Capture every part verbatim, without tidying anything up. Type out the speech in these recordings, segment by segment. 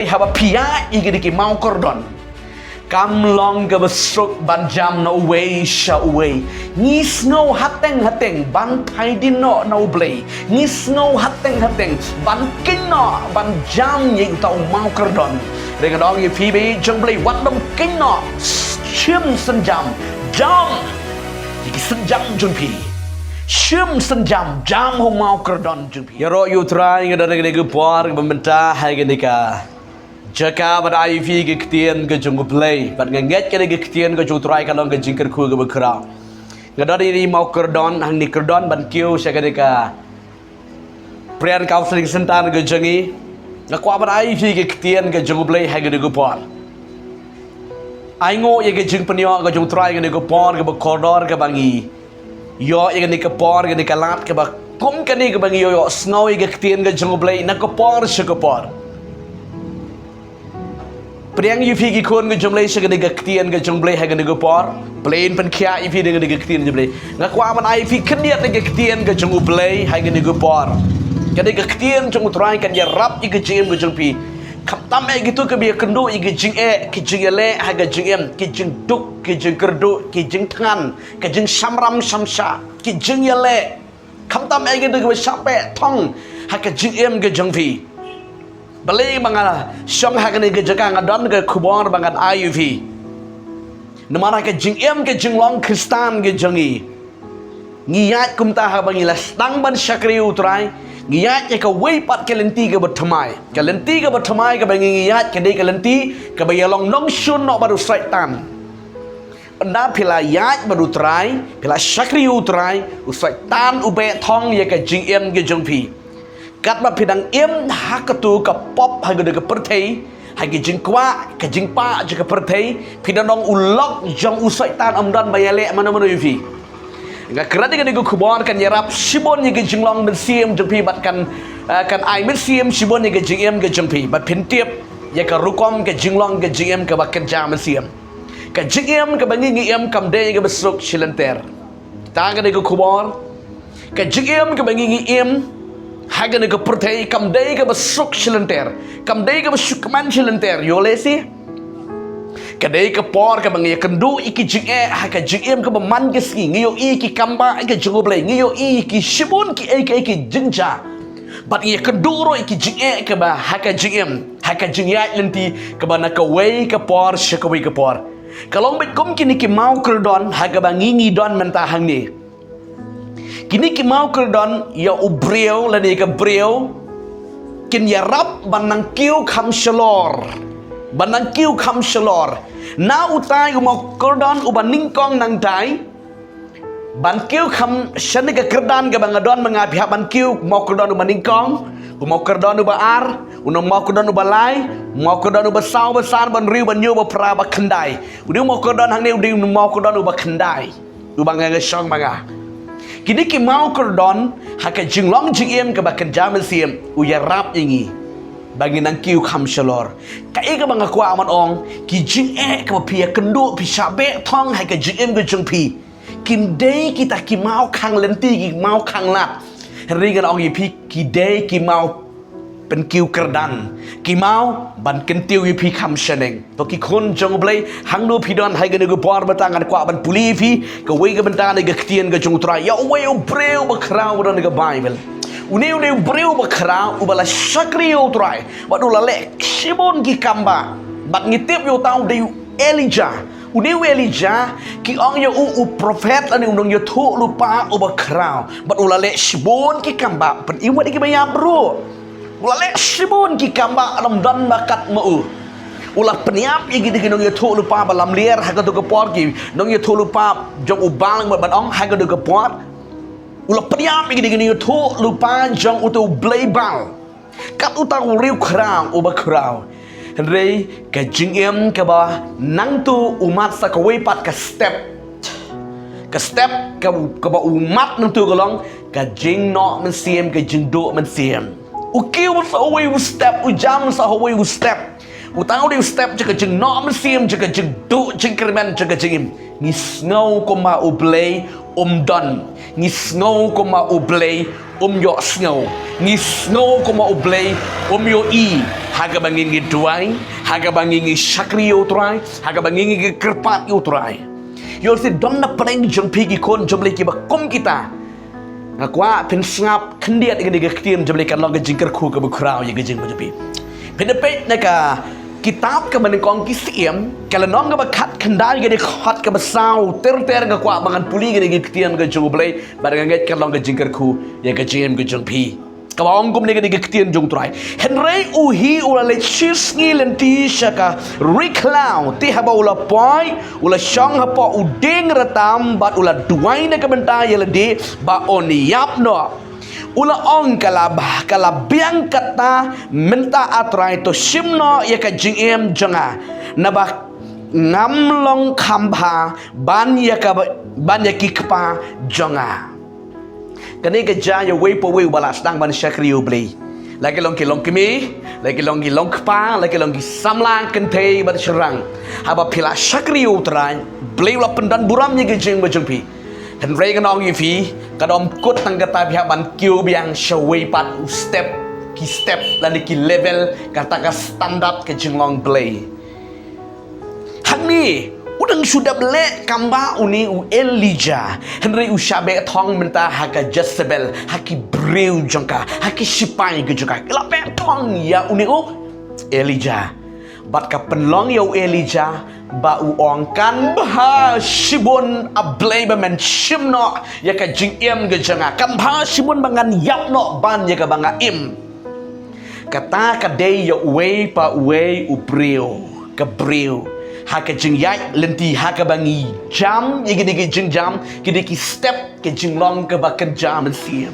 Haba phi ïaid ïa kine ki mawkordon, kam long kaba suk ban jam na uwei sha uwei. Ngi sngew hateng hateng ban phai dien noh na U Blei. Ngi sngew hateng hateng ban kynnoh ban jam ïa uta u mawkordon. Hynrei nga ong ïa phi, bad jong U Blei wat nym kynnoh, shim synjam, jam ïa ki synjam jong phi. Shim synjam, jam ha u mawkordon jong phi. Ïaroh ïa U Trai, nga don ha kane ka por kaba mynta ha kane ka jaka ban ai ïa phi ka ktien ka jong U Blei. Bad nga ngeit kane ka ktien ka jong U Trai ka long ka jingkyrkhu kaba khraw. Nga don ïa kine ki mawkordon hangne, kordon ban kiew sha kane ka Prayer Counseling Center ka jong ngi. Nga kwah ban ai ïa phi ka ktien ka jong U Blei ha kane ka por. Ainguh ïa ka jingpynïoh ka jong U Trai ha kane ka por kaba kordor kaba ngi ïoh ïa kane ka por, kane ka lad kaba kum kane kaba ngi ïoh, ïohsngew ïa ka ktien ka jong U Blei na ka por sha ka por. Pdiang ïa phi ki khun ka jong U Blei sha kane ka ktien ka jong U Blei ha kane ka por. Blei un pynkhiah ïa phi da kane ka ktien jong U Blei. Nga kwah ban ai ïa phi khyndiat ïa ka ktien ka jong U Blei ha kane ka por. Kane ka ktien jong U Trai kan ïarap ïa ka jingim ka jong phi. Khamtam eh kito kiba ïakynduh ïa ka jingeh, ka jingïaleh ha ka jingim, ka jingduk, ka jingkyrduh, ka jingthngan, ka jingshamram shamshah, ka jingïaleh. Khamtam eh kito kiba shah beh thong ha ka jingim ka jong phi. Balei ba nga la shong ha kane ka jaka, nga don ka khubor ba ngan ai ïa phi. Namar ha ka jingim ka jinglong Khristan ka jong ngi, ngi ïaid kumta haba ngi la sdang ban shakri U Trai, ngi ïaid ïa kawei pat ka lynti kaba thymmai. Ka lynti kaba thymmai kaba ngi, ngi ïaid ka dei ka lynti kaba ïalong nongshun noh bad u Soitan. Ynda phi la ïaid bad U Trai, phi la shakri U Trai, u Soitan u beh thong ïa ka jingim ka jong phi. Katba phi dang im ha kato ka pop ha kane ka pyrthei, ha ka jingkwah ka jingpah jong ka pyrthei, phi dang long u lok jong u Soitan, ym don ba ïaleh mano mano ïa phi. Nga kren ïa kane ka khubor kan ïarap shibun ïa ka jinglong mynsiem jong phi bad kan, eh, kan ai mynsiem shibun ïa ka jingim ka jong phi. Bad phin tip ïa ka rukom ka jinglong ka jingim kaba kynja mynsiem. Ka jingim kaba ngi, ngi im kam dei kaba suk shilynter. Tang kane ka khubor. Ka jingim kaba ngi, ngi im ha kane ka pyrthei kam dei kaba suk shilynter, kam dei kaba suk kmen shilynter. Ïoh lehse ka dei ka por kaba ngi ïakynduh ïa ki jingeh ha ka jingim kaba man ka sngi. Ngi ïohi ki kambah ka jong U Blei, ngi ïohi ki shibun kiei kiei ki jingjia. Bad ngi ïakynduh ruh ïa ki jingeh kaba ha ka jingim, ha ka jingïaid lynti kaba na kawei ka por sha kawei ka por. Ka long beit kum kine ki mawkordon ha kaba ngi, ngi don mynta hangne. Kine ki mawkordon ïa u briew lane ka briew kin ïarap ban nang kiew kham shalor. Ban nang kiew kham shalor. Na utai u mawkordon uba nyngkong nangtai ban kiew kham shane ka kyrdan kaba nga don ma nga, phi hap ban kiew mawkordon uba nyngkong, u mawkordon uba ar, u mawkordon uba lai, mawkordon uba saw, uba san, uba hynriew, uba hynñiew, uba phra, uba khyndai. U dei u mawkordon hangne, u dei u mawkordon uba khyndai. Uba nga, nga shong ma nga. Kine ki mawkordon ha ka jinglong jingim kaba kynja mynsiem u ïarap ïa ngi ba ngin nang kiew kham shalor. Kaei kaba nga kwah ban ong, ki jingeh kaba phi ïakynduh, phi shah beh thong ha ka jingim ka jong phi, kim dei kita ki mawkhang lynti, ki mawkhang lad. Hynrei ngan ong ïa phi, ki dei ki maw pynkiew kyrdan, ki maw ban kyntiew ïa phi kham shaneng. To ki khun jong U Blei, hangno phi don ha kane ka por mynta, ngan kwah ban pule ïa phi kawei ka bynta na ka ktien ka jong U Trai. Ïa uwei u briew bakhraw ba don ha ka Baibl. Une, une u briew bakhraw uba la shakri ïa U Trai bad u la leh shibun ki kambah. Bad ngi tip ïa uta u dei u Elijah. Une u Elijah ki ong ïa u u prophet lane u nongïathuhlypa uba khraw. Bad u la leh shibun ki kambah, pyn-i wat ïa kiba ïap ruh. U la leh shibun ki kambah, ym don ba kat ma u. U la pynïap ïa ki da ki nongïathuhlypa ba lamler ha kato ka por, ki nongïathuhlypa jong u Baal, ban ong ha kato ka por. U la pynïap ïa ki da ki nongïathuhlypa jong uto u blei Baal. Kat uta u briew khraw uba khraw. Hynrei ka jingim kaba nangto u mad sa kawei pat ka step. Ka step ka, kaba u mad nangto ka long ka jingnoh mynsiem, ka jingduh mynsiem. U kiew sa uwei u step, u jam sa uwei u step. Uta u dei u step jong ka jingnoh mynsiem, jong ka jingduh jingkyrmen, jong ka jingim. Ngi sngew kumba U Blei um don. Ngi sngew kumba U Blei um ïohsngew. Ngi sngew kumba U Blei um ïohi ha kaba ngi ngi duwai, ha kaba ngi ngi shakri ïa U Trai, ha kaba ngi ngi kyrpad ïa U Trai. Ïoh lehse don na pdeng jong phi ki khun jong U Blei kiba kum kita. Nga kwah phin sngap khyndiat ïa kane ka ktien jong U Blei, kan long ka jingkyrkhu kaba khraw ïa ka jingim jong phi. Phin da peit na ka kitab kaba nyngkong Ki Syiem, ka lynnong kaba khatkhyndai, ka dkhot kaba saw ter ter, nga kwah ba ngan pule ïa kane ka ktien ka jong U Blei, bad nga ngeit kan long ka jingkyrkhu ïa ka jingim ka jong phi. Kaba ong kumne kane ka ktien jong U Trai: Hynrei u hi u la leit shisngi lynti sha ka ri khlaw, te haba u la poi, u la shong hapoh u dieng ratam bad u la duwai na ka bynta ïa lade ba un ïap noh. U la ong, ka la, ka la biang kata, mynta A Trai, to shim noh ïa ka jingim jong nga, naba ngam long kham bha ban ïa ka, ban ïa ki kpa jong nga. Kane ka jia ïa uwei pa uwei uba la sdang ban shakri ïa U Blei. La ki long ki longkmie, la ki long ki longkpa, la ki long ki samla kynthei bad shynrang. Haba phi la shakri ïa U Trai, U Blei u la pyndon burom ïa ka jingim ka jong phi. Hynrei ngan ong ïa phi, ka dom kut tang kata, phi hap ban kiew biang sha uwei pat u step, ki step lane ki level, kata ka standard ka jinglong Blei. Hangne u dang shu dep leh kam ba une u Elijah, hynrei u shah beh thong mynta ha ka Jezebel, ha ki briew jong ka, ha ki shipai ki jong ka. Ki la beh thong ïa une u Elijah. Bad ka pynlong ïa u Elijah ba u ong, kan bha shibun, A Blei, ba men shim noh ïa ka jingim ka jong nga. Kan bha shibun ba ngan ïap noh ban ïa kaba nga im. Kata ka dei ïa uwei pa uwei u briew, ka briew. Ha ka jingïaid lynti, ha kaba ngi jam ïa kine ki jingjam, kine ki step, ka jinglong kaba kynja mynsiem.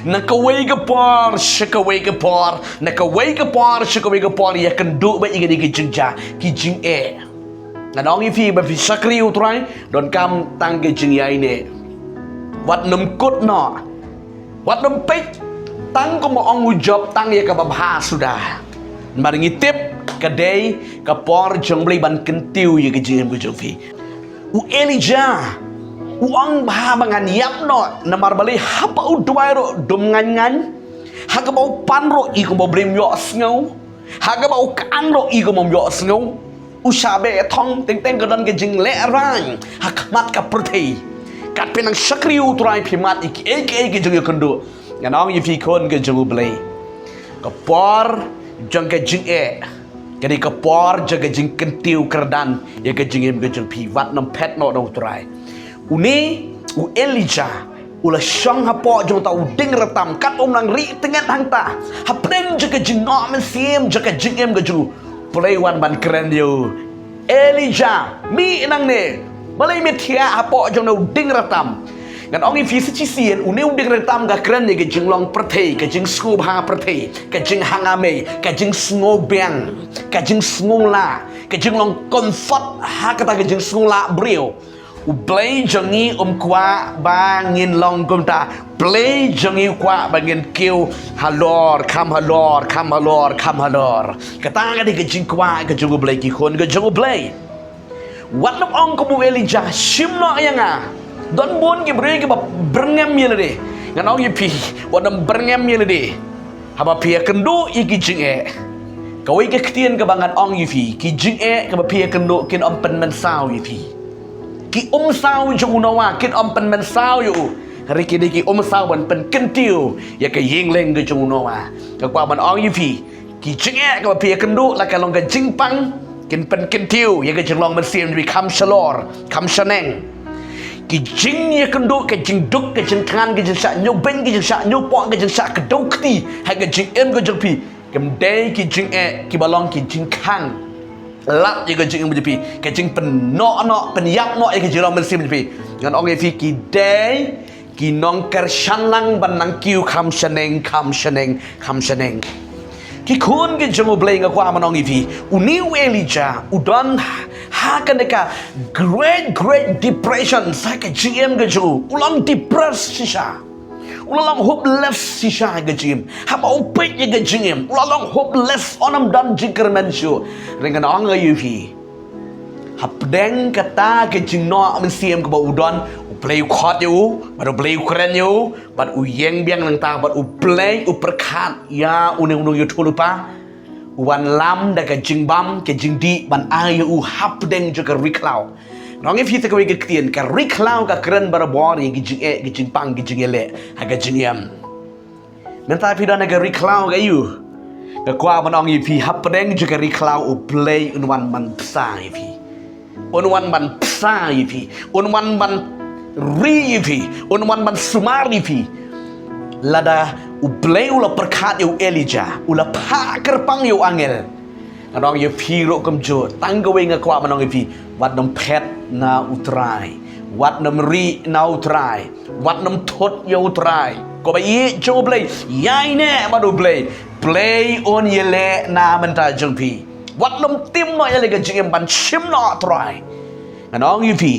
Na kawei ka por sha kawei ka por, na kawei ka por sha kawei ka por, ïakynduh bad ïa kine ki jingjia, ki jingeh. Ngan ong ïa phi, ba phi shakri ïa U Trai, donkam tang ka jingïaineh. Wat nym kut noh. Wat nym peit tang kumba ong u Job, tang ïa kaba bha suda. Namar ngi tip ka dei ka por jong U Blei ban kyntiew ïa ka jingim ka jong phi. U Elijah u ong, bha ba ngan ïap noh, namar balei haba u duwai ruh dum ngaiñ ngaiñ. Ha kaba u pan ruh i kumba U Blei um ïohsngew. Ha kaba u kang ruh i kumba um ïohsngew. U shah beh thong, teng teng ka don ka jinglehrain ha khmat ka pyrthei. Kat phi nang shakri ïa U Trai, phi mad ïa kiei kiei ki jingïakynduh. Ngan ong ïa phi, khun ka jong U Blei, ka por jong ka jingeh ka dei ka por jong ka jingkyntiew kyrdan ïa ka jingim ka jong phi. Wat nym phet noh na U Trai. Une u Elijah u la shong hapoh jong uta u dieng ratam, kat um nang rieh tynged hangta. Hapdeng jong ka jingnoh mynsiem jong ka jingim ka jong u, U Blei u wan ban kren ïa u. Elijah, mih nangne. Balei me thiah hapoh jong une u dieng ratam? Ngan ong ïa phi, sa shisien une u dieng ratam ka kren ïa ka jinglong pyrthei, ka jingsngewbha pyrthei, ka jinghanga mei, ka jingsngewbiang, ka jingsngewlah, ka jinglong comfort ha kata ka jingsngewlah briew. U Blei jong ngi um kwah ba ngin long kumta. Blei jong ngi u kwah ba ngin kiew halor, kham halor, kham halor, kham halor. Kata ka dei ka jingkwah ka jong U Blei, ki khun ka jong U Blei. Wat nym ong kum u Elijah, shim noh ïa nga. Don bun ki briew kiba byrngem ïa lade. Ngan ong ïa phi, wat nym byrngem ïa lade. Haba phi ïakynduh ïa ki jingeh, kawei ka ktien kaba ngan ong ïa phi, ki jingeh kaba phi ïakynduh kin ym pynmynsaw ïa phi. Ki umsaw jong u Noah kin ym pynmynsaw ïa u. Hynrei ki dei ki umsaw ban pynkyntiew ïa ka ïing lieng ka jong u Noah. Nga kwah ban ong ïa phi, ki jingeh kaba phi ïakynduh, la ka long ka jingpang, kin pynkyntiew ïa ka jinglong mynsiem jong phi, kham shalor, kham shaneng. Ki jingïakynduh, ka jingduk, ka jingkhan, ka jingshah ñiewbeiñ, ka jingshah ñiewpoh, ka jingshah kdew kti ha ka jingim ka jong phi, kim dei ki jingeh kiba long ki jingkhang lad ïa ka jingim jong phi, ka jingpynnoh noh, pynïap noh ïa ka jinglong mynsiem jong phi. Ngan ong ïa phi, ki dei ki nongkyrshan lang ban nang kiew kham shaneng, kham shaneng, kham shaneng. Ki khun ki jong U Blei, nga kwah ban ong ïa phi, une u Elijah u don ha kane ka great, great depression ha ka jingim ka jong u. U long depressed shisha. U la long hopeless shisha ha ka jingim. Haba u peit ïa ka jingim, u la long hopeless, um don jingkyrmen shuh. Hynrei ngan ong ïa phi, hapdeng kata ka jingnoh mynsiem kaba u don, U Blei u khot ïa u, bad u Blei u kren ïa u, bad u ïeng biang nangta, bad u Blei u pyrkhat ïa une u nongïathuhlypa, u wan lam da ka jingbam, ka jingdih, ban ai ïa u hapdeng jong ka ri khlaw. Ngan ong ïa phi sa kawei ka ktien, ka ri khlaw ka kren barabor ïa ki jingeh, ki jingpang, ki jingïaleh ha ka jingim. Mynta phi don ha ka ri khlaw ka ïu. Nga kwah ban ong ïa phi, hapdeng jong ka ri khlaw u Blei un wan ban bsa ïa phi. Un wan ban bsa ïa phi. Un wan ban ri ïa phi. Un wan ban sumar ïa phi. Lada u Blei u la pyrkhat ïa u Elijah, u la phah kyrpang ïa u angel. Ngan ong ïa phi ruh kumjuh, tang kawei nga kwah ban ong ïa phi, wat nym phet na u Trai, wat nym rieh na u Trai, wat nym thut ïa u Trai. Ko ba ïeit jong u Blei, ïaineh bad u Blei. Blei un ïaleh na bynta jong phi. Wat nym tim noh ïa la ka jingim ban shim noh Trai. Ngan ong ïa phi,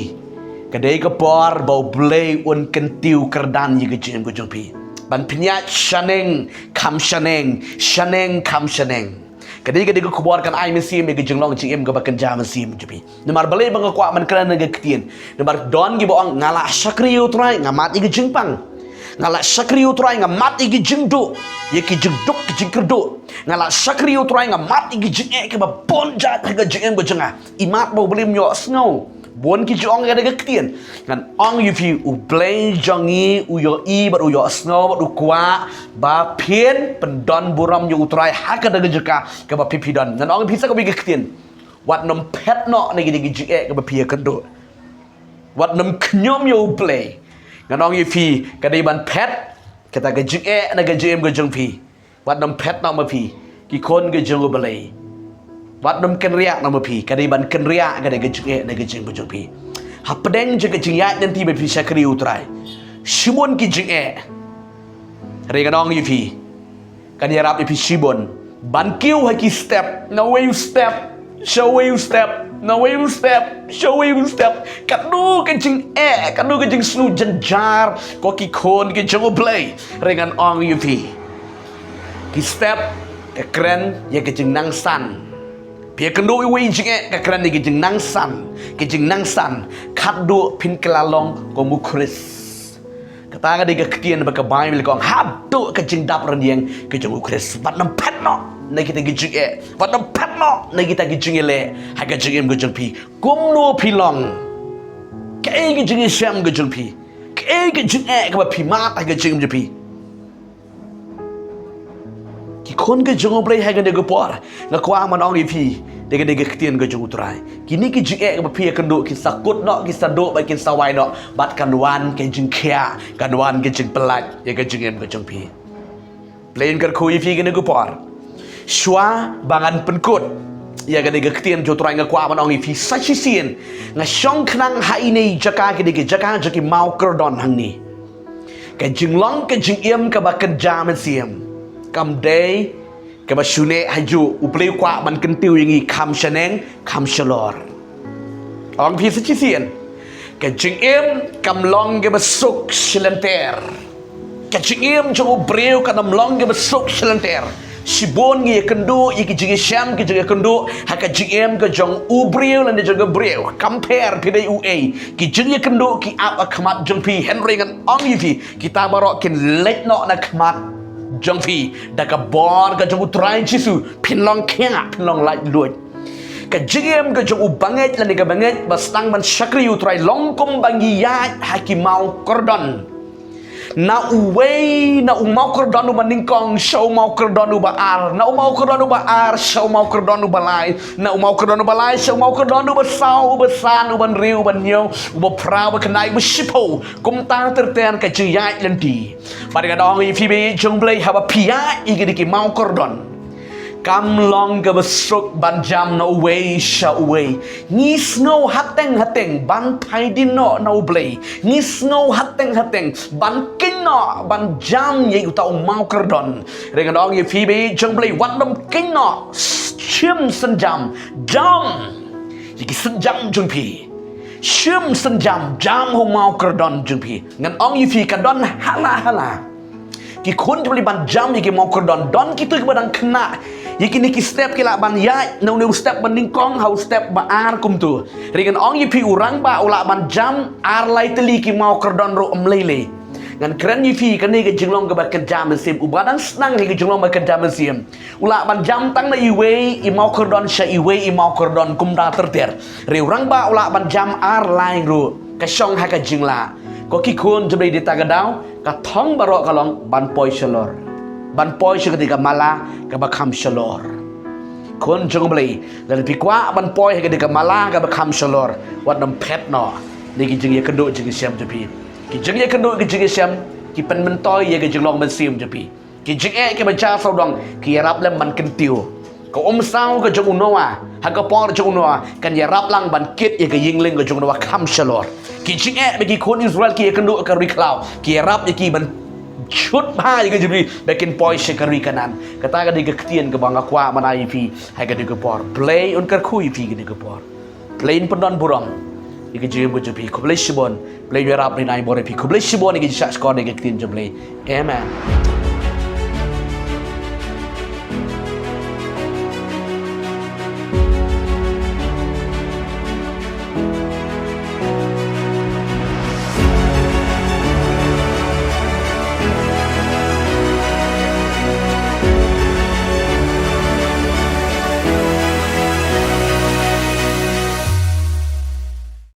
ka dei ka por ba u Blei un kyntiew kyrdan ïa ka jingim ka jong phi. Ban pynïaid shaneng kham shaneng, shaneng kham shaneng. Ka dei, ka dei ka khubor kan ai mynsiem ïa ka jinglong jingim kaba kynja mynsiem jong phi. Namar balei ba nga kwah ban kren ïa ka ktien? Namar don kiba ong, nga la shakri ïa u Trai, nga mad ïa ka jingpang. Nga la shakri ïa u Trai, nga mad ïa ka jingduh, ïa ka jingduk, ka jingkyrduh. Nga la shakri ïa u Trai, nga mad ïa ka jingeh kaba bun jait ha ka jingim ka jong nga. I mad ba u Blei um ïohsngew. Bun ki ju ong ïa ka ktien. Ngan ong ïa phi, u Blei jong ngi u ïohi bad u ïohsngew bad u kwah ba phin pyndon burom ïa u Trai ha kata ka jaka kaba phi phi don. Ngan ong ïa phi sa kawei ka ktien. Wat nym phet noh na kata ka jingeh kaba phi ïakynduh. Wat nym khñium ïa u Blei. Ngan ong ïa phi, ka dei ban phet kata ka jingeh na ka jingim ka jong phi. Wat nym phet noh ma phi, ki khun ki jong u Blei. Wat nym kynriah noh ma phi, ka dei ban kynriah kata ka jingeh na ka jingim ka jong phi. Hapdeng jong ka jingïaid lynti ba phi shakri u Trai, shibun ki jingeh. Hynrei ngan ong ïa phi, kan ïarap ïa phi shibun ban kiew ha ki step, na uwei u step sha uwei u step, na uwei u step sha uwei u step. Katno ka jingeh, katno ka jingsngew jynjar, ko ki khun ki jong u Blei. Hynrei ngan ong ïa phi, ki step ka kren ïa ka jingnangsan. Phi ïakynduh ïa uwei u jingeh, ka kren ïa ka jingnangsan, ka jingnangsan. Khatduh phin kylla long kum u Khrist. Kata ka dei ka ktien ba ka Baibl ka ong, haduh ka jingdap rynïeng ka jong u Khrist. Wat nym phet noh na kita ki jingeh, wat nym phet noh na kita ki jingïaleh ha ka jingim ka jong phi. Kumno phi long, kaei ka jingïashem ka jong phi, kaei ka jingeh kaba phi mad ha ka jingim jong phi. Ki khun ki jong u Blei, ha kane ka por nga kwah ban ong ïa phi da kane ka ktien ka jong u Trai. Kine ki jingeh kaba phi ïakynduh kin sa kut noh, kin sa duh bad kin sa wai noh, bad kan wan ka jingkhiah, kan wan ka jingpyllait ïa ka jingim ka jong phi. Blei un kyrkhu ïa phi kane ka por. Shuwa ba ngan pynkut ïa kane ka ktien jong u Trai, nga kwah ban ong ïa phi sa shisien. Nga shong khnang ha ine i jaka, kane ka jaka jong ki mawkordon hangne. Ka jinglong ka jingim kaba kynja mynsiem kam dei kaba shu neh hajuh. U Blei u kwah ban kyntiew ïa ngi kham shaneng kham shalor. Ong phi sa shisien, ka jingim kam long kaba suk shalynter. Ka jingim jong u briew kam long kaba suk shalynter. Shibun ngi ïakynduh ïa ki jingïashem, ki jingïakynduh ha ka jingim ka jong u briew lane jong ka briew. Kam pher phi dei uei, ki jingïakynduh ki ap ha khmat jong phi. Hynrei ngan ong ïa phi, kita baroh kin leit noh na khmat jong phi da ka bor ka jong u Trai Jisu. Phin long khiah, phin long laitluid. Ka jingim ka jong u bangeit lane ka bangeit ba sdang ban shakri u Trai long kumba ngi ïaid ha ki mawkordon. Na uwei, na u mawkordon uba nyngkong sha u mawkordon uba ar, na u mawkordon uba ar sha u mawkordon uba lai, na u mawkordon uba lai sha u mawkordon uba saw, uba san, uba hynriew, uba hynñiew, uba phra, uba khyndai, uba shiphew. Kumta ter ter ka jingïaid lynti. Bad ngan ong ïa phi ba ïeit jong u Blei, haba phi ïaid ïa kine ki mawkordon, kam long kaba suk ban jam na uwei sha uwei. Ngi sngew hateng hateng ban phai dien noh na u Blei. Ngi sngew hateng hateng ban kynnoh, ban jam ïa uta u mawkordon. Hynrei ngan ong ïa phi ba ïeit jong u Blei, wat nym kynnoh, shim synjam, jam ïa ki synjam jong phi. Shim synjam, jam ha u mawkordon jong phi. Ngan ong ïa phi, ka don hala hala ki khun ki ban jam ïa ki mawkordon. Don kito kiba dang khynnah Ïa kine ki step ki lah ban ïaid na une u step ba nyngkong ha u step ba ar kumta. Hynrei ngan ong ïa phi, u rangbah u lah ban jam ar lai tylli ki mawkhyrdon ruh ym lei lei. Ngan kren ïa phi kane ka jinglong kaba kynja mynsiem, uba dang sdang ha ka jinglong ba kynja mynsiem. U lah ban jam tang na iwei i mawkhyrdon sha iwei i mawkhyrdon kumta ter ter. Hynrei u rangbah u lah ban jam ar lai ruh. Ka shong ha ka jinglah. Ko ki khun jong U Blei, da kata ka daw ka thong baroh ka long ban poi shalor. Ban poi sha kata ka mala kaba kham shalor. Khun jong U Blei, lada phi kwah ban poi ha kata ka mala kaba kham shalor, wat nym phet noh na ki jingïakynduh jingïashem jong phi. Ki jingïakynduh ki jingïashem ki pynmyntoi ïa ka jinglong mynsiem jong phi. Ki jingeh kiba jia sawdong ki ïarap lem ban kyntiew. Ka umsaw ka jong u Noah ha ka por jong u Noah kan ïarap lang ban kit ïa ka ïing lieng ka jong u Noah kham shalor. Ki jingeh ba ki khun Israel ki ïakynduh ha ka ri khlaw ki ïarap ïa ki ban shut bha ïa ka jingri ba kin poi sha ka ri Kanaan. Kata ka dei ka ktien kaba nga kwah ban ai ïa phi ha kane ka por. Blei un kyrkhu ïa phi ha kane ka por. Blei un pyndon burom ïa ka jingim ka jong phi. Khublei shibun. Blei un ïarap ïa ngi, bor ïa phi. Khublei shibun ïa ka jingshah shkor ïa ka ktien jong U Blei. Amen.